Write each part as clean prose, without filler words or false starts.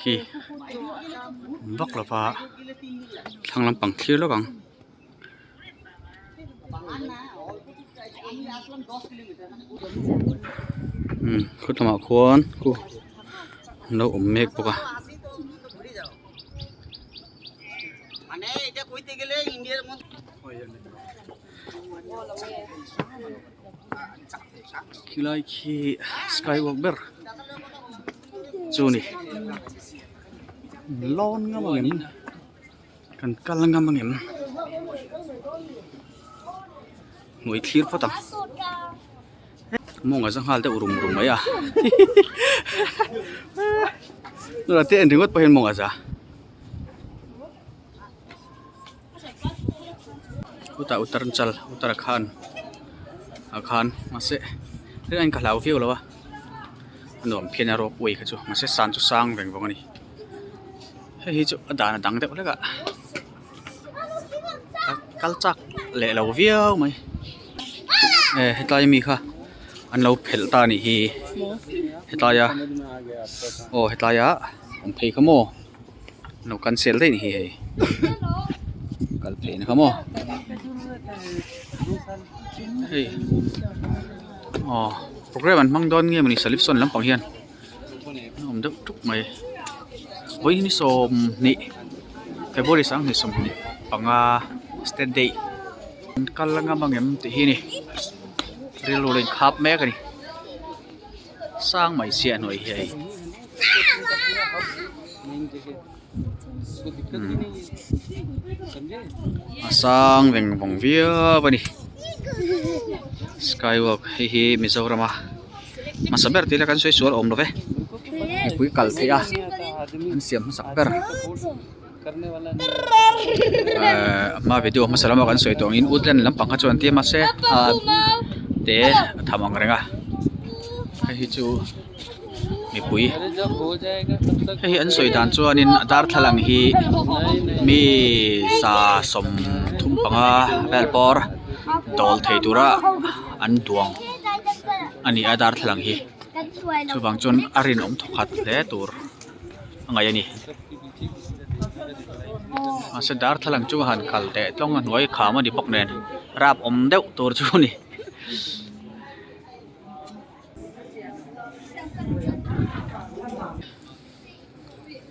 Khi awm vak lo va thlang lampang thlir lawk ang. Umm khu lamah khuan khu an lo awm mek bawk a. Khilai khi sky walk ber chu a ni lawn ngam ang em kan kal ngam ang em hnuai thlir phawt ang mawng a za nghal deuh rum rum mai a nula te en ringawt pawh hian mawng a za. Chutah Uttaranchal Uttarakhand ah khan mahse hei aiin ka hlau viau lo a a nuam phian a rope way kha chu mahse san chu sang veng vawng a ni hei hi chu a dan a dang deuh hlek a kal chak leh lo viau mai e hetlai ami kha an lo phelh ta a nih hi hetlai a aw hetlai a awm phei kha maw. Lo cancel daih hi hei kal phei na kha maw hei aw program an hmang dawn nge mawni salipsawn lampang hian a awm deuh tuk mai vawiin hi sawmhnih february sanghnih sawmhnih panga state day an kal ngam ang em tih hi a ni rilru la inkhap mek a ni sang mai chiah hnuai hi hei. A sang veng vawng viau a ni sky walk hei hi Mizoram a hmasa ber tih ila kan sawi sual awm lo ve mipui kal theih a an siam hmasak ber ehh a hma video hmasa lama kan sawi tawh angin woodland lampang kha chuan an ti a mahse ah te a tham ang reng a hei hi chu. mipui hei hi an sawi dan chuanin a darthlalang hi mi 35 vel bawr dawl thei tura an duang a ni a darthlalang hi chuvang chuan a rinawm thawkhat hle tur a ngaih a ni mahse darthlalang chu a han kal teh tlawng a hnuai kham a ni bawk nen rap awm deuh tur chu a ni.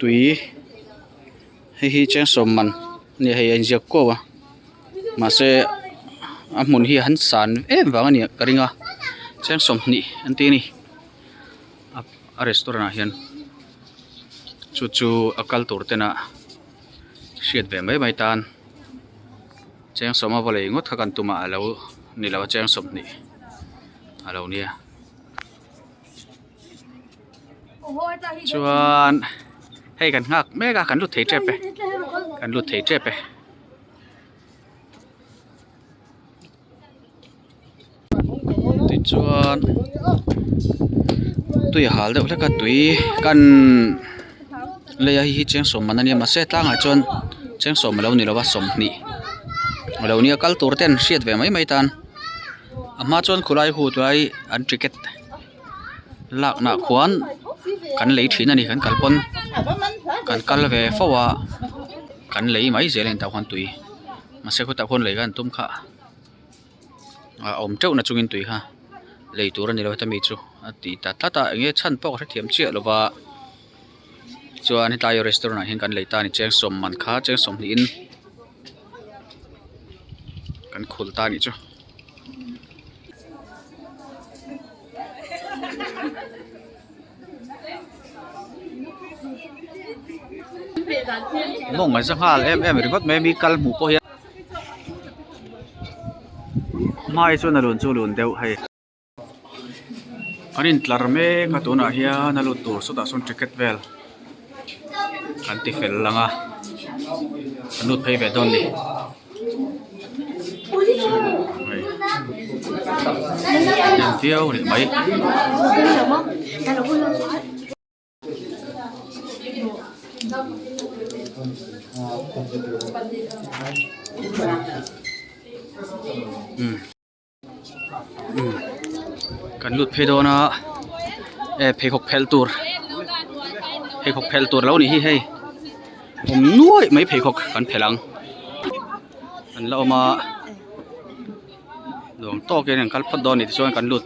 Tui hei hi cheng sawm man a ni a hei a inziak kuau a mahse a hmun hi an san em vang a nih ka ring a cheng 20 an ti a ni a restaurant ah hian chu chu a kal tur tena hriat ve mai mai tan cheng sawm a va lei ngawt kha kan tum a a lo ni lo a cheng 20. A lo nia chuan hei kan nghak mek a kan lut thei tep e kan lut thei tep e. Tichuan tui a hal deuh hlek a tui kan lei a hei hi cheng sawm man a nia mahse tlangah chuan cheng sawm a lo ni lo a 20 a lo nia kal tur ten hriat ve mai mai tan. A hma chuan khulai hu tlai an ticket lakna khuan kan lei thin a ni kan kal pawn kan kal ve fo a kan lei mai zel a ni tah khuan tui mahse khutah khuan lei kha an tum kha a awm teuh na chungin tui kha lei tur a ni lo heta mi chu a ti ta tlat a eng nge chhan pawh ka hrethiam chiah lo va chuan hetlai restaurant ah hian kan lei ta a ni cheng sawm man kha cheng 20 in. Kan khul ta anih chu. Mawng a za nghal em em ringawt mai a mi kal hmuh pawh hian hmai chuan a lun chu a lun deuh hei. An intlar mek a tunah hian a lut tur sawtah sawn ticket vel an ti fel lang a an lut phei ve dawn a ni hei viau a ni mai. Kan lut phei dawn a e pheikhawk phelh tur. Pheikhawk phelh tur lo nih hi hei awm nuaih mai pheikhawk kan phelh ang an la awm a nuam tawkin an kal phawt dawn a ni tichuan kan lut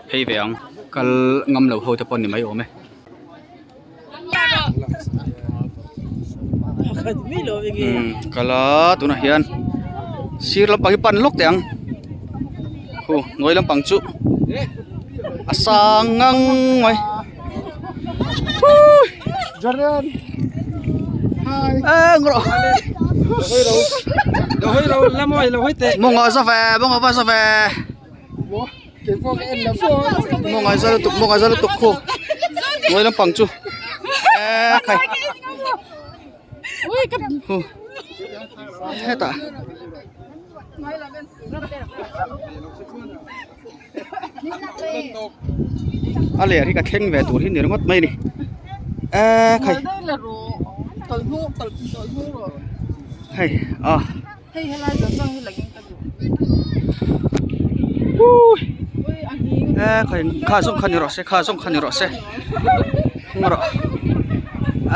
phei ve ang kal ngam lo ho te pawh ni mai awm e. Kal a tunah hian sir lampang hi pan lawk teh ang khu hnuai lampang chu a sang ngang mai mawngah za ve mawngah va za ve. Mawngai za lutuk mawngai za lutuk khu hnuai lampang chu eee khai hu hetah a ler hi ka thleng ve tur hi ni ringawt mai a ni eee khai hei a. Hei helai zawng zawng hi lagin ka duh. Ui. Eh khai kha zawng kha ni rawh se kha zawng kha ni rawh se. Hung rawh.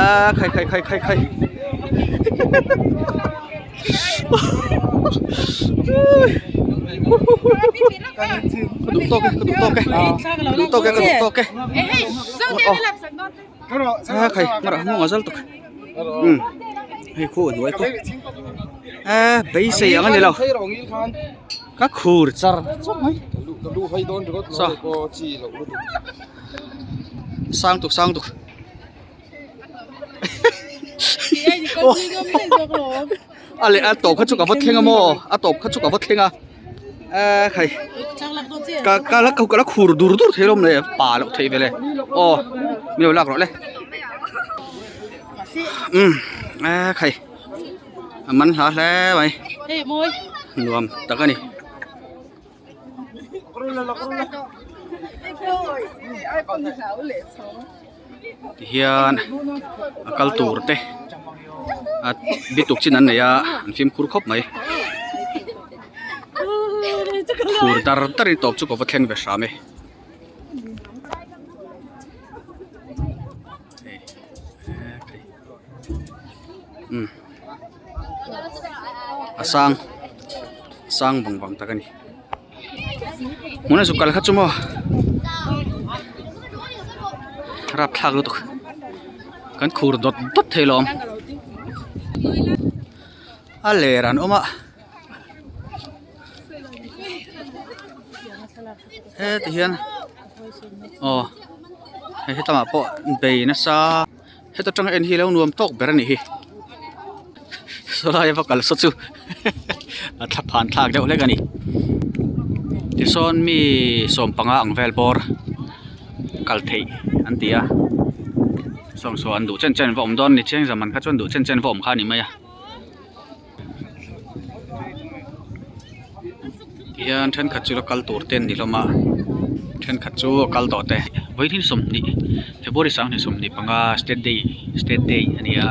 Ah khai khai khai khai khai. Ka duh tawk e ka duh tawk e. Ka duh tawk e ka duh tawk e. Ah khai hmarah hmawng a zal tuk. Um hei khu a hnuai khu eh beisei ang a ni lo ka khur char char mai saw sang tuk sang tuk a leh a tawp kha chu ka va thleng a maw a tawp kha chu ka va thleng a eh khai ka ka la ka la khur dur dur thei lawm le pa loh theih vele aw mi lo lak rawh le um eh khai a man hla hle mai nuam tak a ni. Tihian a kal tur te a bituk chin an nei a an fimkhur khawp mai khur dar dar in tawp chu ka va thleng ve hram e. Um a sang sang vang vang tak a ni. Hmuna zuk kal kha chu maw rapthlak lutuk kan khur dawt dawt thei lo a ler an awm a heti hian aw hei hetlangah pawh bei nasa heta tanga en hi alo nuam tawk ber a nih hi sawlai a va kal saw chu a thla phan thlak deuh hlek a ni tisawn mi sawmpanga ang vel bawr kal theih an ti a sawng saw an duh chen chen va awm dawn a ni chiang zaman kha chuan duh chen chen va awm kha a ni mai a. Tihian thenkhat chu la kal tur te an ni hlawm a thenkhat chu a kal tawh te vawiin 20 February 2025 state day state day a ni a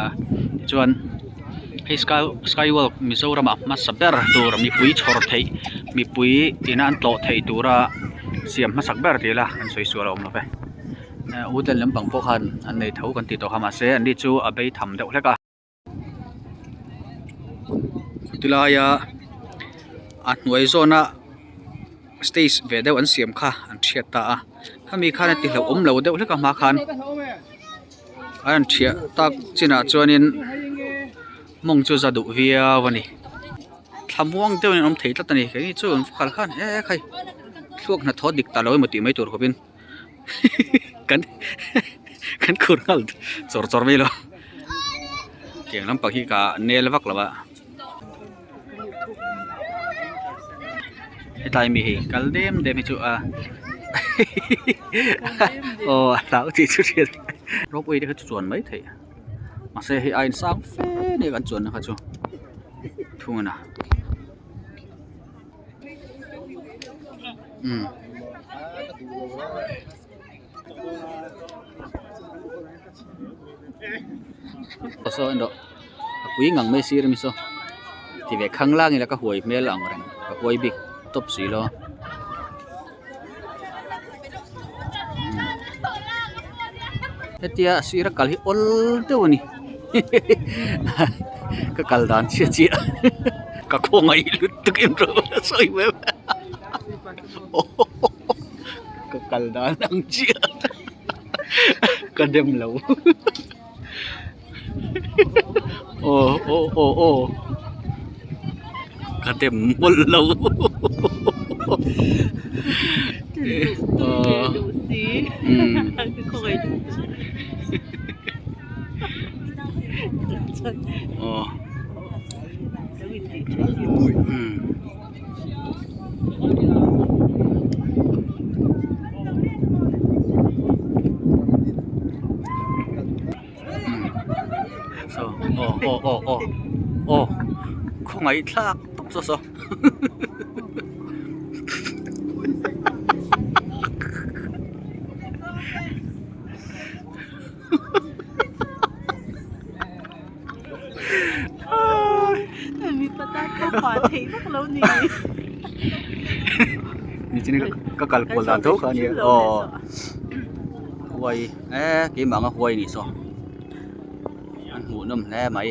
tichuan hei sky sky walk Mizoram ah hmasa ber tur mipui chhawr theih mipui ina an tlawh theih tura siam hmasak ber tih ila an sawi sual a awm lo ve wooden lampang pawh khan an nei tho kan tih tawh kha mahse an ni chu a bei tham deuh hlek a. Tilaia a hnuai zawna stage ve deuh an siam kha an thiat ta a khami khan a ti hlauh awm lo deuh hlek a hma khan a rawn thiah tak chinah chuanin mawng chu za duh viau a ni thlamuang deuhin an awm thei tlat a ni keini chu an kal khan e khai thluak hnathawh dik ta lo emaw tih mai tur khawpin kan kan khur nghal chawr chawr mai lo tiang lampang hi ka nel vak lo a hetlai mi hei kal dem dem hi chu a aw a hlau tih chu hriat ropeway te kha chu chuan mai theih mahse hei a insang fe nia kan chuanna kha chu thung a. Um saw en rawh a pui ngang mai sir ami saw ti ve khang lang ila ka huai hmel ang reng ka huai bik tawp si lo Hetia a sira kal hi awl deuh a ni ka kal dan chiah chiah ka khawngaih lutuk em rawh a sawi mai ka kal dan ang chiah ka dem lo aw aw aw aw ka dem mawlh lo aw Saw aw aw aw aw aw khawngaih thlak tawp saw saw Nichina ka kal kual dan tho kha ania aw huai. E keimah anga huai a nih saw an hmuh nawm hle mai.